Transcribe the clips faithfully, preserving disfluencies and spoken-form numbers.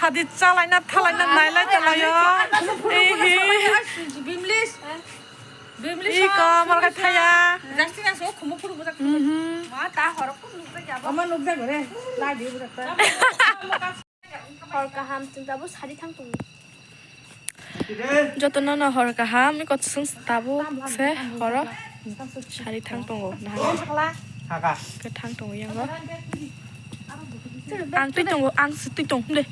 Hadi chalaina thalaina nailai tonglaio. Ehe. Bimlis. Bimlis. Iko, malkai thaya. Justin aso khumu phuru bujak. Mhm. Ma ta horok phuru nukjak ya. Ama nukjak gore. Lai di bujak ta. Hor kaham, chwng tabuk sari thang tongo. Jotono no hor kaham, iko chwng tabuk se horo sari thang tongo. Nahar. Haka. Ke thang tongo yango. Ang twi tongo, ang se twi tong, le.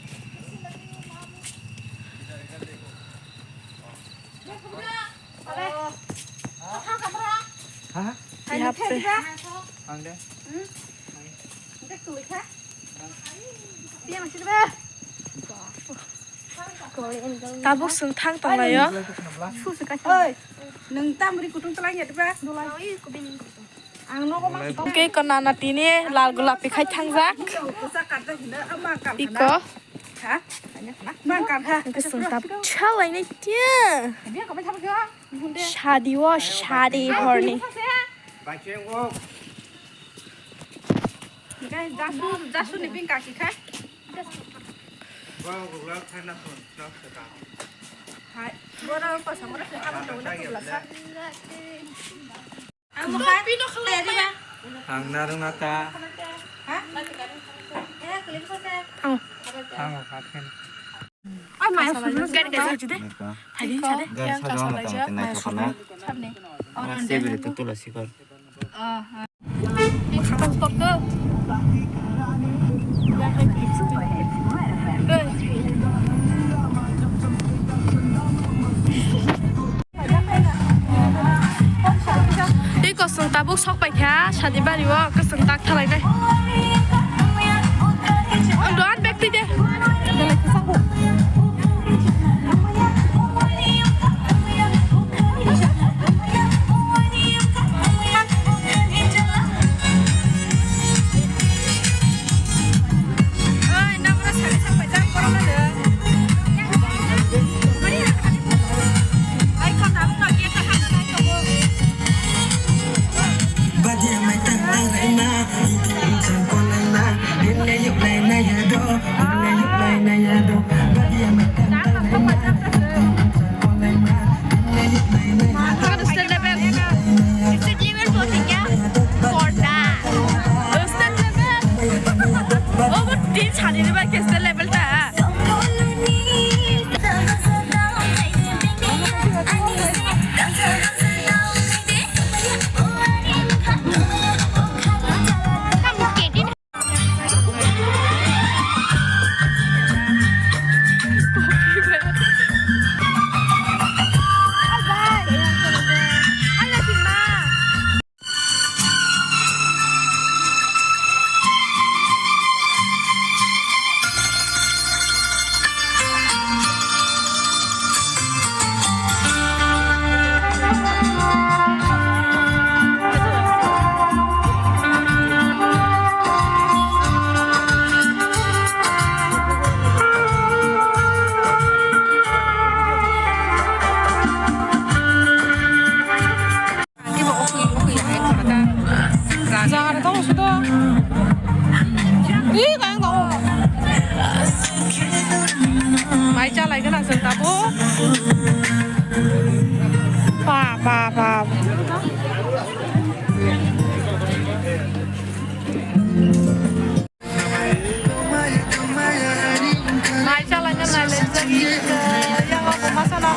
Ha? Yapre. Ang de. Tabuk chwng thang tonglaio. Oi, nwng tamri kutung twlang ya diba? Ang nogo ma. Hwnkhe iko nana tini lal gulapi khai thangjak. Iko. Ha? Mang kan ha. Hwnkhe chwng tabuk chalainai tiya. Dia kami thang kyo. Shadi o shadi horni. Guys, jasu, jasu ni pink kaki khai. Hai, bora ko samara se hamu na sa. Ang narung nata. Ha? Eh, kalian sa. Ang. Ang hat kan. Ay, maya sulu. Gari, gari, gari. Hai, din sa de. Gari sa dong mata mata nai thokna. Sabni. Mana sebele tu tula sikor. Tei kosong tabuk sok paikha sadi bari o kosong tak thalainai. Doan bag twi de. State level. State level to thikya korda. State level. Obo team sani ni bai ke state level ta. Jaga tongo sudo. Ih, kayang tongo. Mai chalai gana chwng tabuk. Ba, ba, ba. Nai chalai na nai lai jagi, eh, yang aku masa na.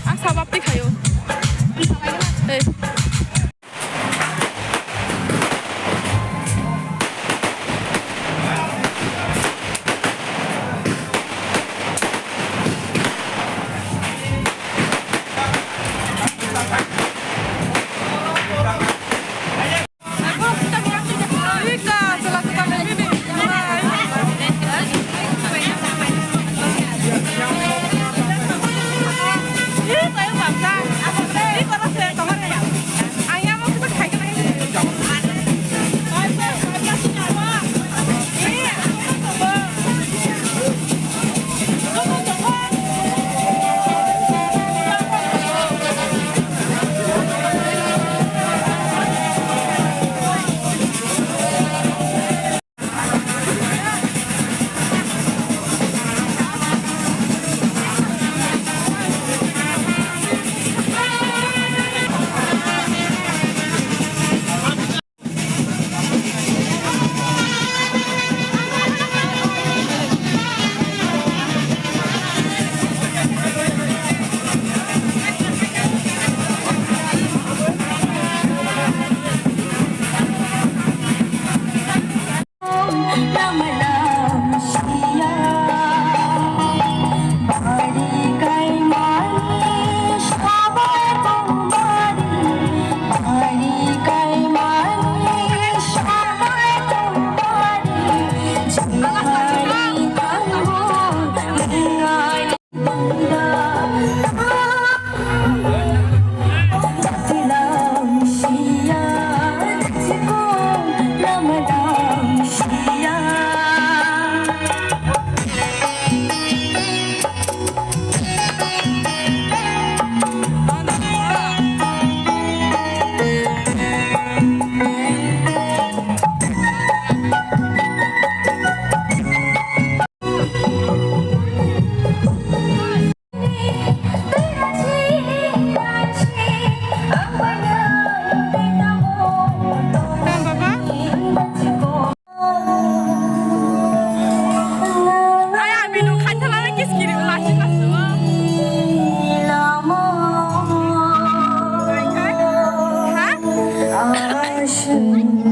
Ang sabab ti khayo. Hey. sing.